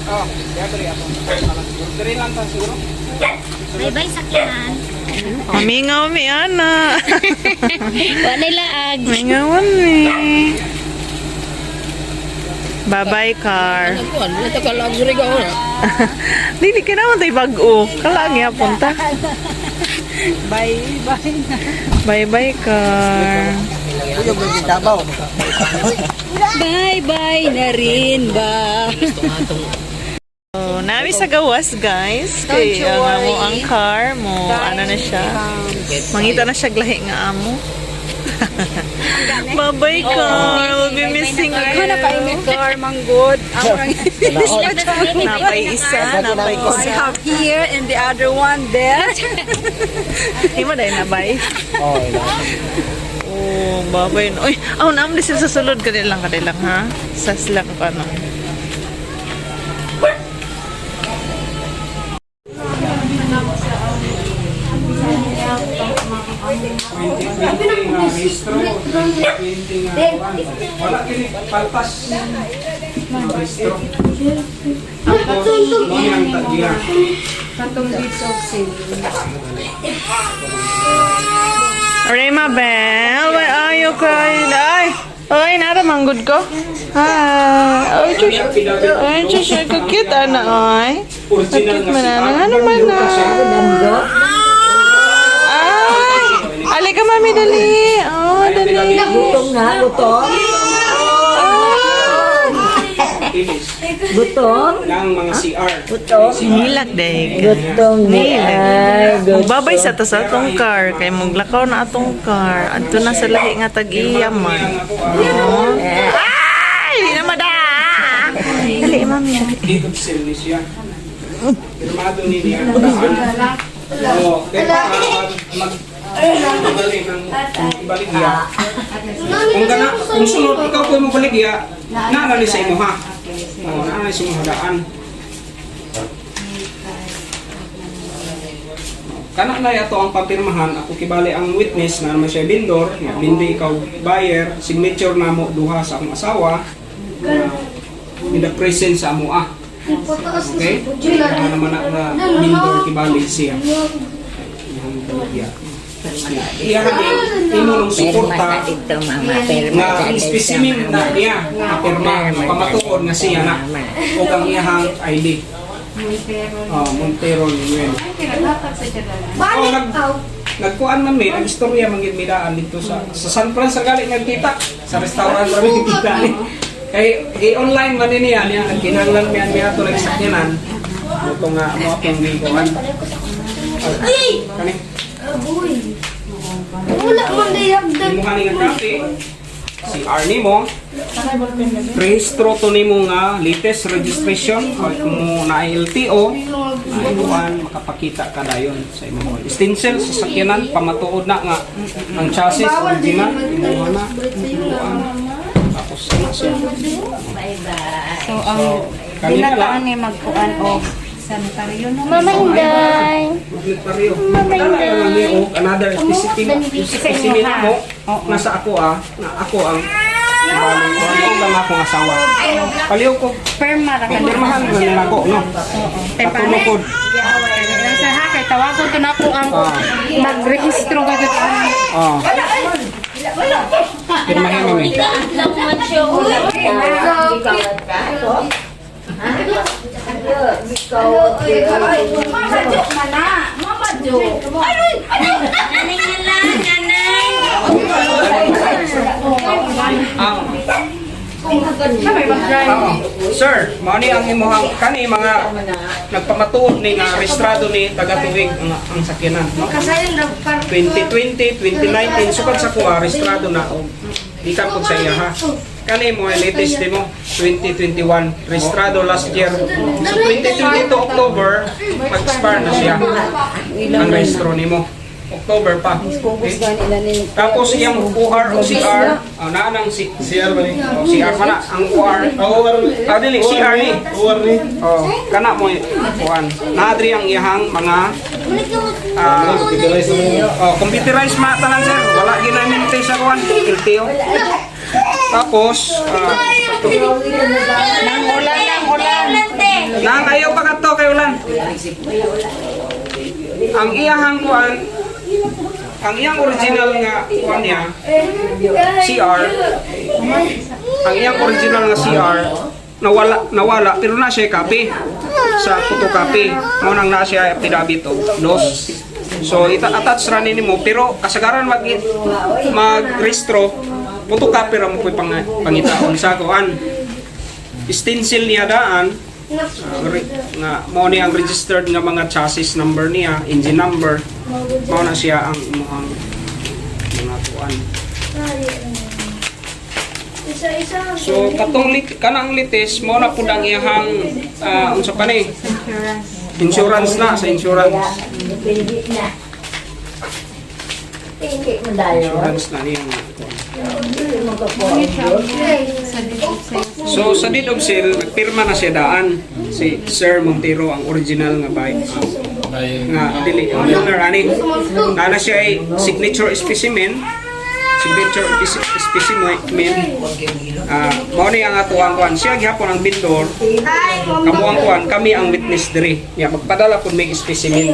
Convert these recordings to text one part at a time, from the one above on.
Oh, kaya diri ato. Diri lang ta siguro. Bye-bye, sakyanan. Mingaw mi ana. Wala laag. Mingaw mi. Bye-bye, car. Dili ka naman tayo bag-o. Kalang yapon ta. Bye bye na. Bye-bye, car. Bye bye na rin ba? Oh, nami sa gawas, guys. Don't Kay you ang amo worry. ang car mo. Ano na siya? Mangita na siya glahi nga amo. Bye-bye, car. We'll be missing you. Ano pa imig car manggod. Ang Napay isa, napay I isa. have here and the other one there. Di mo dahil nabay? Oh, babay. Uy, oh, naam di sila sa sulod. Kanilang, kanilang, ha? Sa sila ka ano. Nga rehistro, 2020 nga kuan. Wala kini palpas. Rehistro. Tapos, mo ang tagya. Katong deeds of sale. Rema Bell, why are you crying? Ay, ay, nara manggod ko. Hi. Ay, shush. Ay, shush. Ay, cute, ana, ay. Original Cute nga man, si ana. Ano man, ah. Ay, alika, mami, dali. Oh, dali. Gutom na, gutom. Ilis. Gutom. Ng mga CR. Gutom. Hilak, deg. Gutom ni ay. Gutom. Magbabay sa ta sa atong car kay muglakaw na atong car. Adto na sa lahi nga tag-iya man. Oh. Ay, di na mada. Dali, mami. Deed of sale ni siya. Pirmado ni niya. Oo, kaya mag ibalik ng ibalik niya. Kung gana, kung sunod ikaw ko mo balik niya, naa na sa imo ha. Oo, naa na sa imo hadaan. Kana na ato ang papirmahan, ako kibali ang witness na naman siya vendor, nga bindi ikaw buyer, signature namo duha sa akong asawa na in the presence sa amo ah. Okay? Ano naman na nga vendor kibali siya. Iyang baligya. Iya kani imo nung Perma suporta sa dito, mama. Perma nga sa dito, specimen mama. na niya nga pirma pamatuod nga siya na ug ang iyahang ID. Oh, Montero Noel. Oh, nagkuan man mi, nag-istorya man gid mi daan dito sa San Fran sa gali nagkita sa restaurant ra mi nagkita ni. Kay i-online man ni niya niya ang kinahanglan mi mi ato nagsakyanan. Muto nga mo akong gikuan. Ay! Kani Wala man dayagdan. imuha ni nga copy si Arnie mo rehistro to nimo nga latest registration o kung mo na LTO naibuan makapakita ka dayon sa imong stencil sa sakyanan pamatuod na nga ang chassis original imuha na imuha. Tapos na siya. So ang So kanina binataan lang ni magkuan og sanitaryo no. Mama Inday. Magnetaryo. Dala lang ni og another specimen specimen mo nasa ako ah na ako ang bali ko lang akong asawa. Paliw ko. Perma ra ka. Pirmahan ko nila ko, no? Katunukod. Sa ha kay tawagon to nako ang magrehistro ka gid. Ah. Pirmahin mo eh. Mama Jo mana? Mama Jo. Nanay na lang, nanay. Ang Oo. Sir, mao ni ang imuhang kani mga nagpamatuod ni nga rehistrado ni taga-tuig ang sakyanan, no? 2020, 2019 sukad sa kuha rehistrado na og gikan pud sa iya ha. Kani mo ay latest nimo 2021 rehistrado last year. So 2022 October mag-expire na siya ang rehistro nimo. October pa. Okay? Tapos iyang OR o CR, oh, naa nang C CR ba ni? Oh, CR pa na ang OR. OR ni. Ah, dili CR ni. OR ni. Oh, kana mo kuan. Naadri ang iyahang mga Computerized naman yun. oh, computerized ma tanan sir. Wala ginaminte sa kuan LTO. Tapos Nang ulan, nang ulan. Nang ayaw pa kadto kay ulan. Ang iyahang kuan, ang iyang original nga kuan niya, CR, ang iyang original nga CR, nawala nawala pero na siya copy sa photocopy mo nang na siya affidavit of loss. So ita attach ra ni nimo, pero kasagaran mag magrehistro, photocopy ra mo po'y pangitaon sa kuan, stencil niya daan, nga mao ni ang registered nga mga chassis number niya, engine number, mao na siya ang imuhang mga kuan. Isa-isa. So katong kanang litis mao na pud ang iyahang unsa pa ni? Insurance na sa insurance. Depende na. Hindi mo dayo. Insurance na niya nga kuan. Hindi mo ka po. So sa deed of sale nagpirma na siya daan si Sir Montero, ang original nga buy nga dili ang owner ani. Nana siya ay signature specimen, signature specimen. Mao ni ang atuang kuan, siya gihapon ang vendor, kamo ang kuan, kami ang witness diri nya magpadala pud may specimen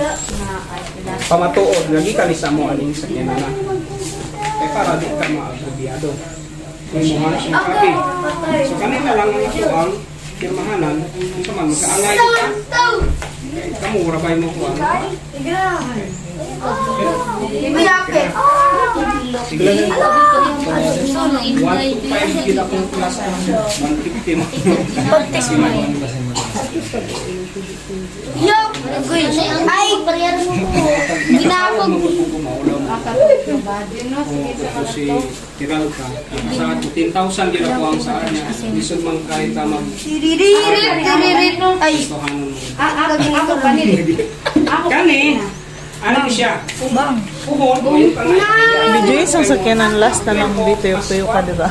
pamatuod nga gikan ni sa mo aning sakyanan na kay para di ka maagrabyado. May mga siyang copy. So kanina lang ang atuang pirmahanan, unsa man makaangay ka kay kamo ra bay mo kuan. Mayapit. Sige. 125 gid akong class, 150 mo. Yok! Ay! Ginapog. Ako si Tiralka. Sa 10,000 gid ako ang saan niya. Lisod man kahit ta mag Tiririt, tiririt. Ay! gustuhanon mo. Ako pa nila. Kani, ano siya? Ubang. Ubon, o yun pa nga. Medyo isang sakyanan last na lang dito yung tuyo ka, di ba?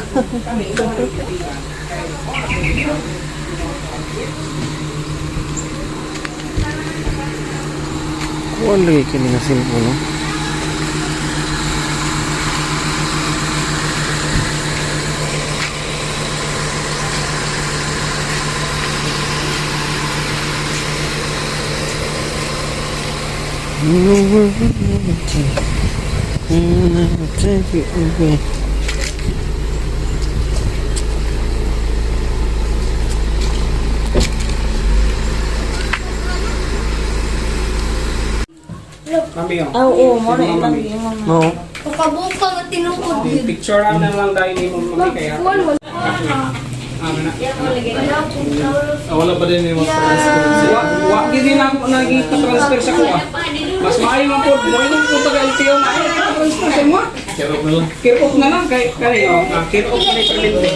Kuan lagi kini nga cellphone, no? You were and I will take you away. Kami yun. Ah, oo, mo na ilang No. Buka-buka nga tinuod. Picture na lang dahil ni mo mami kaya. Ah, na. Wala pa din yung mga transfer. Wa wa gid na ako nagi-transfer sa kuha. Mas maayo man po, mo ingon po taga LTO na ay transfer sa mo. Kirok na lang. Kirok na lang kay kani oh, kirok na ni permanente.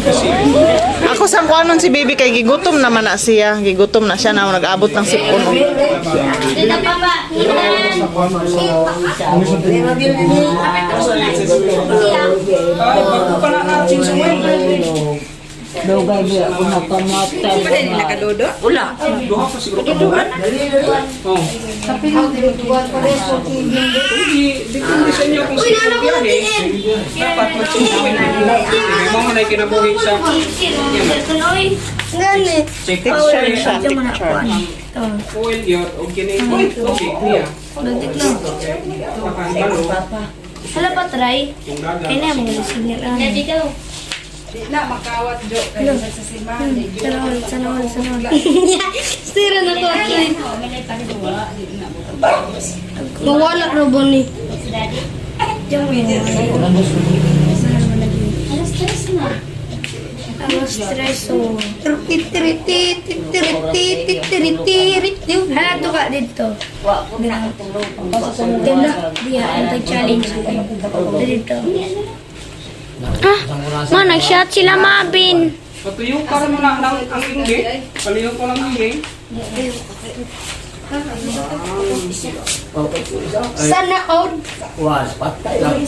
Kasi Ako sang kuanon si baby kay gigutom naman na siya. Gigutom na siya na nag-abot ng sipon. Dito pa ba? Ay, bago pa na natin sa Dugay ba ako nakamata. Wala. Duha pa siguro ka buwan. Oh. Hindi, depende sa inyo kung sino biyahe. Dapat magsusuin. Sige, mo man ay kinabuhi sa Ngani. check Picture siya, picture. Oil yun, o kini, okay, niya. Nakahibalo, Hala pa try. kung dagat. Kaya na mo signal. Daddy daw. Di na makawat jo kay sa simbahan. Sanol, sanol, sanol. Sira na ko. Mawala na ba ni? Alas tres na. Alas tres, oh. Hala, to ka dito. Tenda, diha, ang challenge. Dito. Ah, ma, nag-shot sila, Mabin. Patuyo ka rin mo na ng ang ingge. Paliyo ko lang ingge. Sana all. Was, patay lang.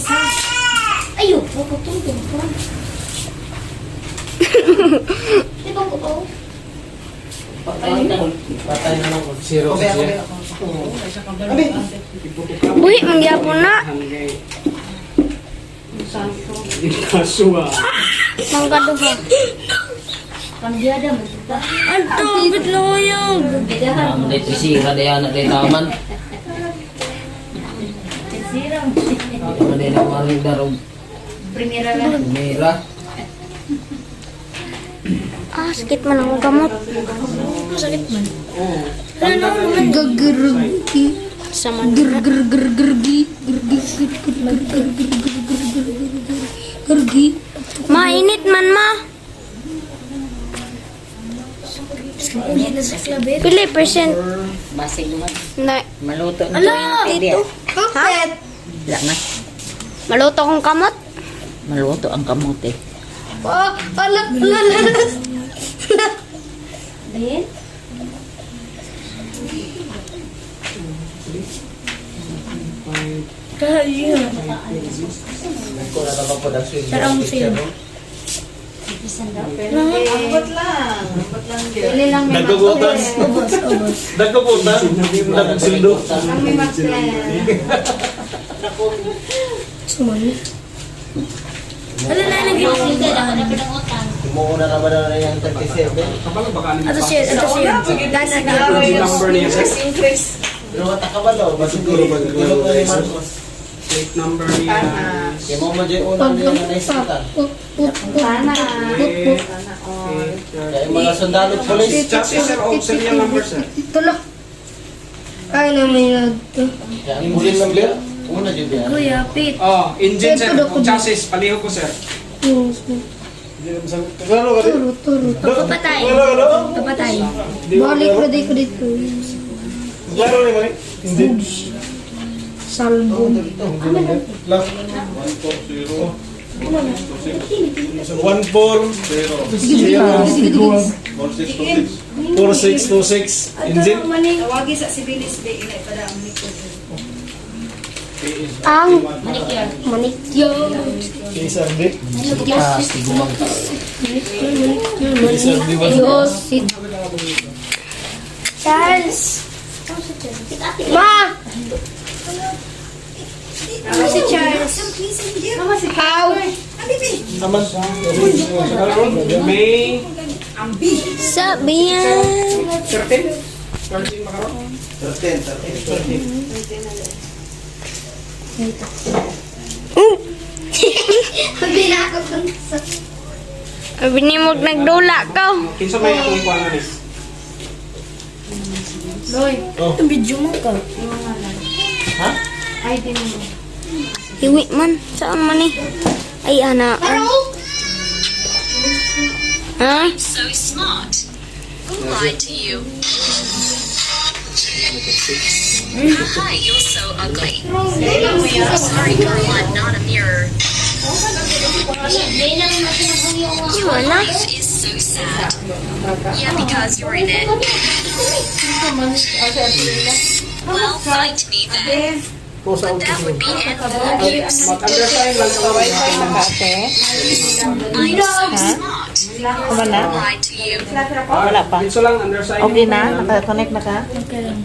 Ayo, puputong ko. Di ba ko? Patay na lang. Zero siya. Buhi, mangyapon na. Hangge. Kasuwa. Manggaduha. Ang tubig na uyog. Ang trisira diyan na day taman. Ano din ang maring darog. Primera. Ah, sakit man ang gamot. Masakit man. Ano naman? Gagurgi. Sama Gurgurgurgurgi. Gurgi. Mainit man, ma. Pili percent Basig naman. na Maluto na Ala, yung dito. Ha? Wala na. Maluto kong kamot. Maluto ang kamote. Oh, ala, ala, ala. Sarang sa'yo. Ambot lang. Ambot lang yun. Nagkukutan. Nagkukutan. Nagsildo. Sumali. Ala na, nag Kumuuna naman na yung 37. Kabalo baka ni Ato siya, ato siya. Gana na. Engine number niya, sir. Increase. Pero wata ka ba daw? Siguro ba? Plate number niya. Kaya mo mo dyan una niya na naisitan. Kaya mga sundalo police. Chassis, sir, o serial number, sir. Tulo. Ay, naman yun. Kaya ang engine number? Una dyan yan. Kuya, Pete. Oh, engine, sir. O chassis, paliho ko, sir. Turo, turo. Papatay. Papatay. Balik ko dito dito. Salbong. 1 4 0 4 6 2 6 engine. Tawagi sa sibilis day ina para ang likod. Ang manicure. KSRD. Ah, sigumang. KSRD Yosit. Charles. Ma! Ano si Charles? How? Aman. May Sabi yan. 13? 13 makaroon? 13, 13. Sabi ni mo nagdula ka. Kinsa may akong ikuha na ni? Video mo ka. Ay di mo. Hiwi man. Saan man eh? Ay, ana. Ha? So smart. Who lied to you? Hi, you're so ugly. Sorry, girl, I'm not a mirror. Your life is so sad. Yeah, because you're in it. Well, fight me then. But that would be animal abuse. Mag-undersign lang sa Wi-Fi na ka, ate? I'm so smart. Wala na? Who lied to you? Wala pa. Dito lang, undersign. Okay na? Naka-connect na ka? Okay lang.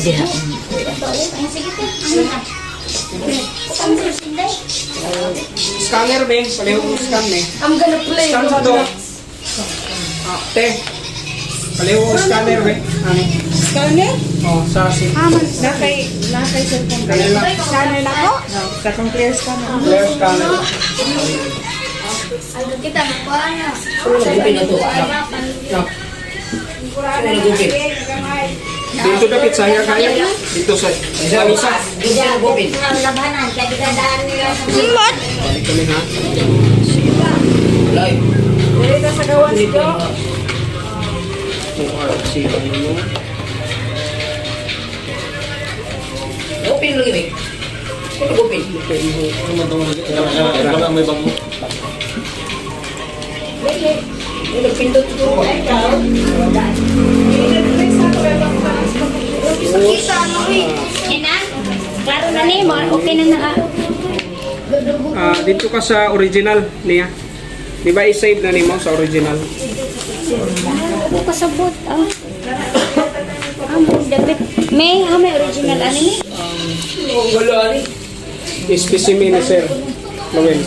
Diha. Scanner, be. Paliho ko scan, be. I'm gonna play. Scan sa do. Ah, te. Paliho ko scanner, be. Ani? Scanner? Oh, sa si. Nakay cellphone. Kanila. Scanner na ko? Sa kong clear scanner. Clear scanner. Ay, kita makuha na. Gupin na to. No. Sino gupin? Dito dapit sa hiya kaya. Dito sa lamisa. Sino gupin? What? Balik kami ha. Live. Ulit sa gawan ko. ORC ano? Gupin lagi ni. Sino gupin? Wala may bago. Nagpindot ko. Kita ano eh. Klaro na ni, mga okay na na. Ah, dito ka sa original niya. Di ba i-save na nimo sa original? Ako kasabot ah. Dapat may ha may original ano ni? Specimen ni Sir Noel.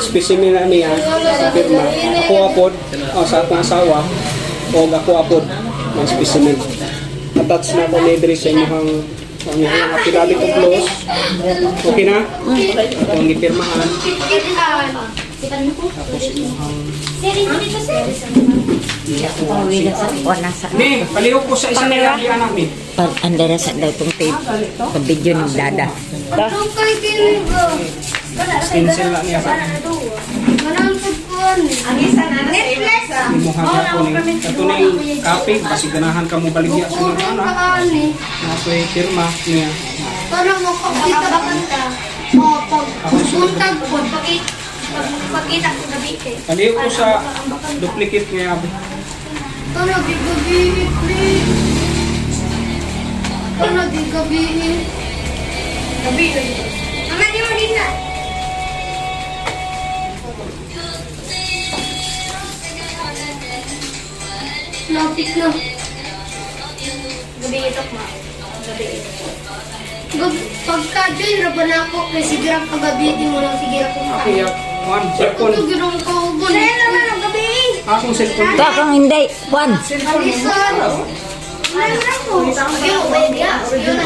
Specimen na niya sa pirma. Ako apod, o sa akong asawa, o ako apod ng specimen. Attach na ko ni diri sa inyong ang inyong affidavit of loss. Okay na? Kung gipirmahan. Tapos inyong Sir, dito sir. Pauwi na sa kuha na sa Ni, palihog ko sa isang kaya anak ni. pag andara sa daw itong tape sa video ng dada. Stencil lang niya sa Netflix. imuha ko ni. Kato na yung kape, kasi ganahan ka mo baligya sa mga anak. Nato'y pirma niya. Para mo kita kanta. O pag buntag po pagkita ko gabi kay. Palihog ko sa duplicate niya. Abi. Para di gabi please. Para di gabi. Gabi. Mama di mo din na. Lapit na. Gabi ito ma. Gabi ito. Pagka-join, raba na ako. Kay sige lang kagabi, di mo lang sige ako. Okay, ya. One, cellphone. Ito, ginong kaugon. Kaya naman ang gabi. Akong cellphone. Ito akong hindi. Juan. Alisan.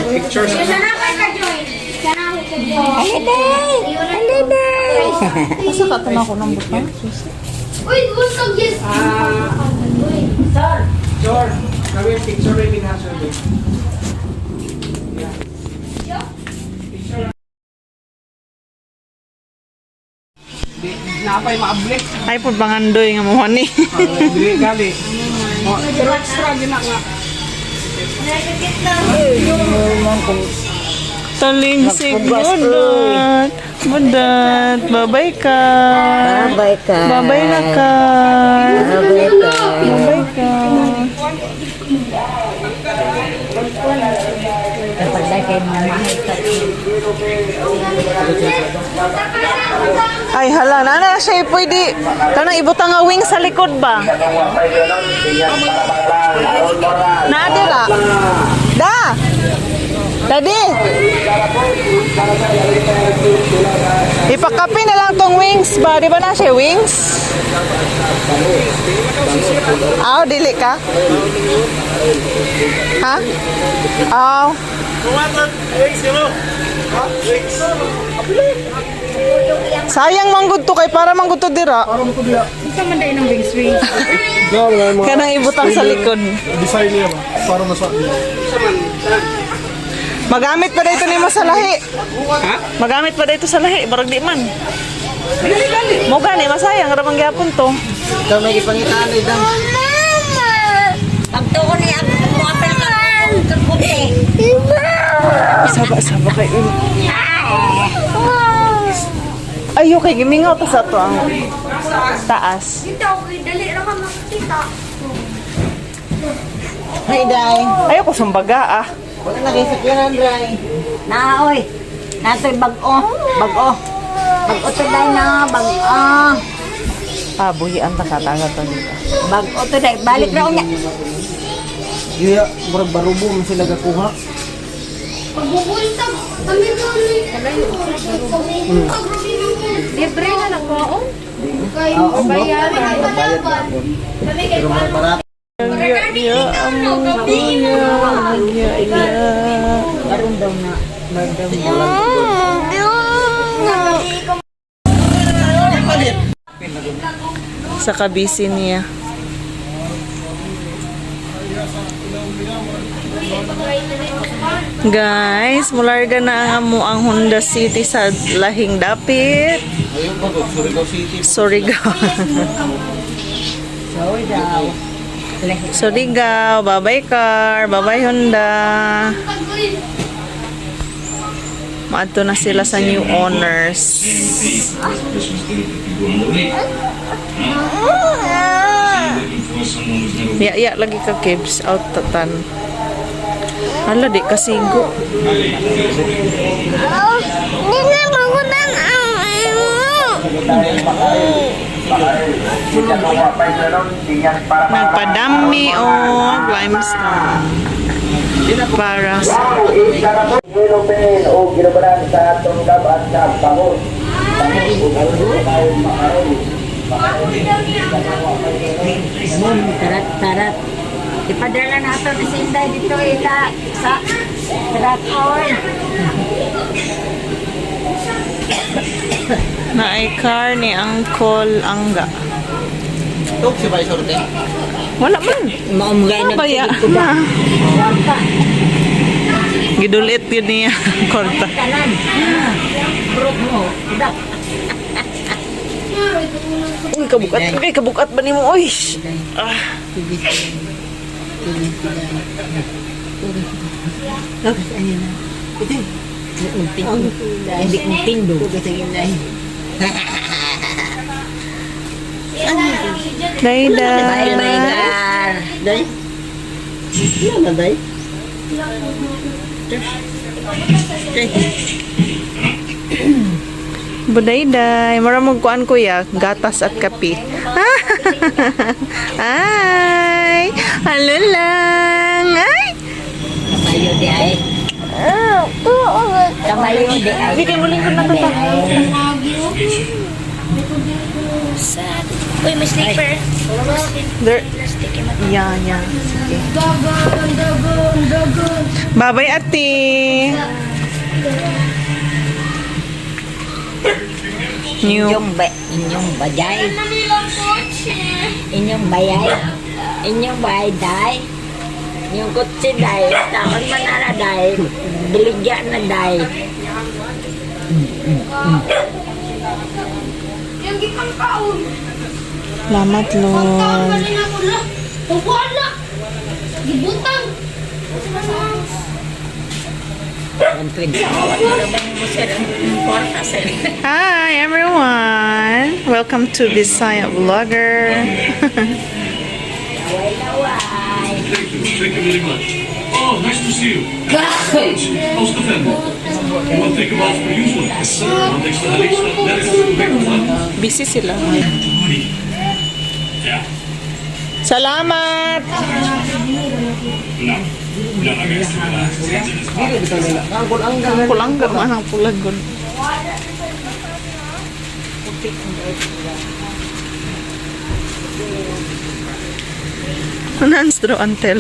Pictures. Sana ako ka-join. Sana ako ka-join. Ay, day! Ay, day! Asa ka tanaw ko ng butang? Uy, buntag yes. Ah, George, kami picture rin din ha, sir. Yeah. Picture. Di, napay maablik. Ay po bangandoy nga mo ni. Dili gali. Oh, pero extra gina nga. Talingsik budat. Budat. Babay ka. Babay ka. Babay na ka. Babay ka. Babay ka. Kapag dahil kay mama. Ay hala na na siya pwede. Kanang ibutang nga wing sa likod ba? Na dira. Da. Daddy. Ipakape na lang tong wings ba? Di ba na siya wings? Aw, dili ka? Ha? Aw. Sayang manggod to kay para manggod to dira. Isa man dahil ng wings wings. Kanang ibutang sa likod. Design niya ba? Para masa Magamit pa dito nimo sa lahi. Ha? Magamit pa dito sa lahi, barag di man. Mo gani masayang ra man gyapon to. Ikaw may ipangitaan ay dang. Pagtuon niya ako mo apel ka. Kapote. Saba saba kay. Ayo kay gimingaw ta sa to ang taas. Dito, okay, dali ra ka makakita. Hi, day. Ayo ko sumbaga ah. Wala na kayo sakyanan, Dray. Na, oy. Nato'y bag-o. Bag-o. Bag-o to, day na. Bag-o. Ah, buhian ta kataga to dito. Bag-o to, day. Balik raw niya. Iya, murag barubo man sila gakuha. Pagbubuntag, kami doon. Pagbubuntag, Libre na lang ko. Oh. Kay Bayaran. Kami kay Barato. Ya, ya, ya. Karon daw na. Daw Sa kabisi niya. Guys, mularga na ang amo ang Honda City sa lahing dapit. Ayun ba, Surigao City. Surigao. Sorry daw. Surigao, bye-bye car, bye-bye Honda. Maadto na sila sa new owners. Ya, ya lagi ka Kibs out tatan. Hala di kasigo. Hindi na bangunan ang Nagpadami og limestone. Para sa Ginupen o ginubaran sa tunggab at sa bangon. Mun, tarat, tarat. Ipadala na ito ni Sinday dito ila sa tarat oy. Na ay car ni Uncle Angga. Tok si Bay Sorte. Wala man. Maumgay Ano ba ya? Gidulit yun niya. Korta. Tanan. Bro mo. Udak. Uy, kabukat. Uy, kabukat ba nimo? Uy! Ah. Hindi kong tindog. Dayday. Bye, Day. Yan na day. Budayday. Mura mo kuan kuya, gatas at kape. Ay! Halo lang! Ay! Kamayo di ay. Kamayo di ay. Hindi kayo muling ko na to. Uy, may sleeper. There. Yeah. Sige. Dagan, dagan, dagan. Bye-bye, ate. New. Inyong ba, inyong bajay. Inyong bayay. Inyong bayay day. Inyong kutsi day. Taon man na day. Biligya na day. Yung gipang kaon. Salamat, Pagkaon Lord. pa rin ako na. Upuan na. Gibutang. Hi, everyone. Welcome to Bisaya Vlogger. Laway-laway. Thank you. Thank you very much. Oh, nice to see you. Most offended. One take a for usual. One takes the That is big one. Busy sila. Yeah. Salamat! No. No, I guess Ang pulang ka man ang pulag gud. Nans draw antel.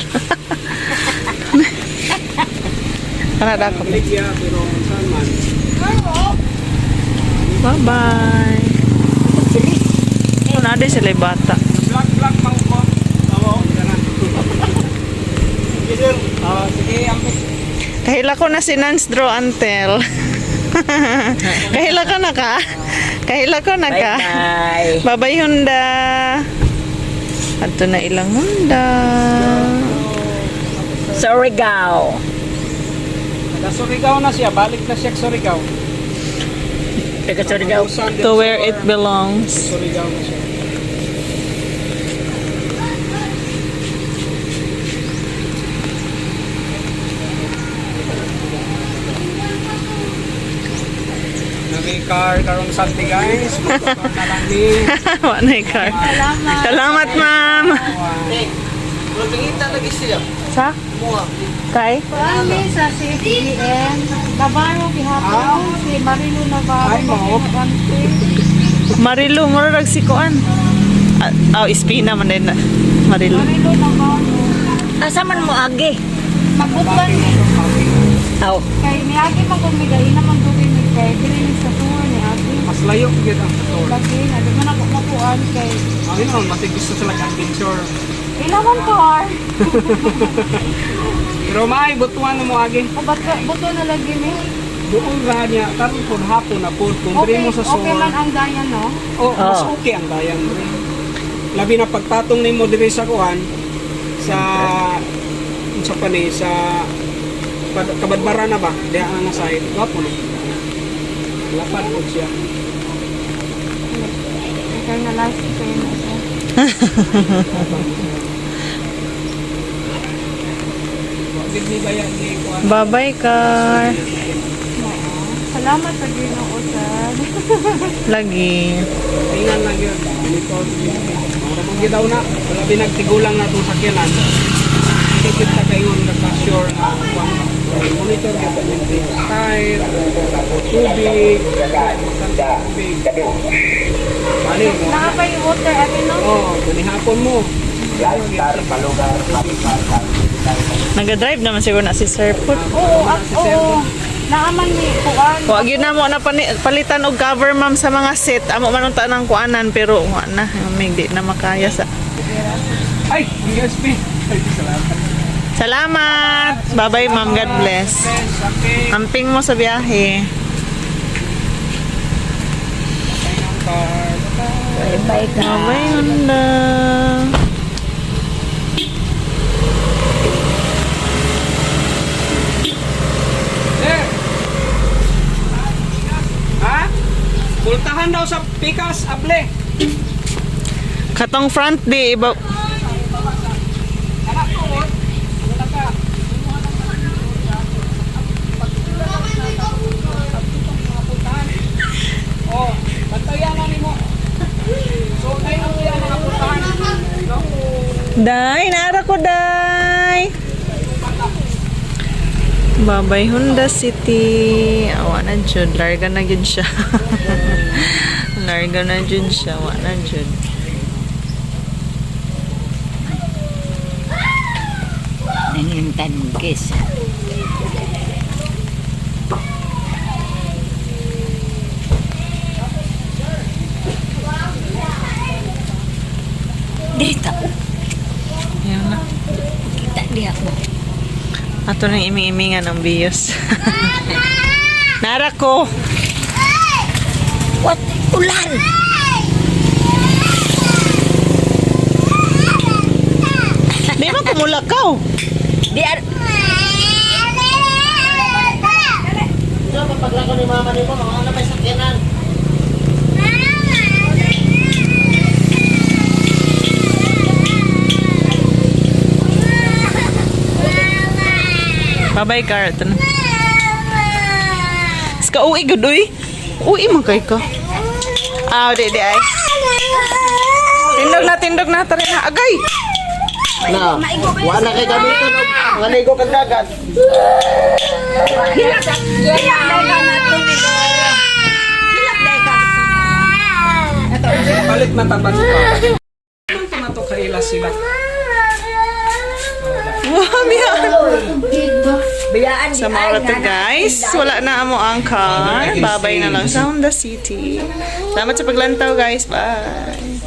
Kanada ko. Baligya, pero saan man. Bye-bye. Wala din sila bata. Black, black, mang ko. Oo. Ganun. Sige, sir. Ah, sige, ampik. Kahila ko na si Nance Draw Antel. Kahila ko na ka? Kahila ko na ka? Bye-bye. Bye-bye, Honda. Adto na ilang Honda. Surigao. Taga Surigao na siya, balik na siya sa Surigao. Taga Surigao. To where it belongs. Surigao na siya. Nami car karong Sunday guys. Magkakaroon na lang ni. Wala na yung car. Salamat, ma'am. Pangita lagi siya. Sa? Kay? Kami sa CBN, Navarro gihapon, si Marilo Navarro. Ay, mao. Marilu, murag si Kuan. Ah, oh, Espina man din na. Marilu. Marilo Navarro. Asa man mo agi? Magbukan ni. Aw. Kay niagi man kung migay naman dugay ni kay dili ni sa tour ni agi. Mas layo gyud ang tour. Lagi na di man ako makuan kay Ang ino, mas gusto sila adventure. ilawan car. Pero maay butuan na mo agi. O ba't buto na lagi ni? Doon ra niya karon pud hapon na pud kung diri Okay, mo sa okay sur. man ang dayan no. Oh, mas okay ang dayan diri. Labi na pagpatong nimo diri sa kuan sa unsa pa ni sa Kabadbara na ba? Diha nga side. Gwapo na. Lapad po siya. Kay na life kay na siya. Gid ni baya ni kuan. Bye-bye, car. Salamat sa Ginoo sir. Lagi. Ingan lang yun. Ganito. Mura mong gidaw na. Labi nagtigulang na itong sakyanan. Hindi kita kayo nga kasyo. sure na monitor gyapon yung brake tire, tubig, tubig. Mali mo. Nakapay water ano no? Oh, gunihapon mo. Naga-drive naman siguro na si Sir Put. Oo, oo. Naaman ni kuan. Wa gyud na mo na palitan og cover, ma'am, sa mga seat. Amo man ang tanang kuanan pero wa na may di na makaya sa. Ay, ang USB. Ay, salamat. Salamat. Bye-bye, ma'am. God bless. Yes, okay. Amping mo sa biyahe. Bye ka. Bye, Honda. Sir! Ha? Pultahan daw sa Pikas, Able. Katong front di iba. Oh, bantayan na nimo. So, kay ang kuya nga pultahan. No? Day, naara ko, day. Bye-bye, Honda City. Awa na jud. Larga na jud siya. Larga na jud siya. Wa na jud. Nangilimtan mong kiss. Dito. Ayan na. Kita diha ko. Ato nang iming-imingan ang biyos. Nara ko. What? Ulan! Di man kumulakaw. Di ar. So, papaglako ni mama ni mo, mga na may sakyanan. Bye-bye, car. Ito na. Ska uwi gud uy. Uwi man kay ka. Ah, di di ay. Tindog na, tindog na tara na. Agay. Na, wala kay gamiton og maligo kag dagat. Hilak dahil ka na tubig. Hilak dahil ka. Balik mataban ko. Anong to na to kaila sila? Wow, biya. Bayaan Sa mga to, guys, wala na amo ang car. Babay na lang sa Honda City. Salamat sa paglantaw, guys. Bye.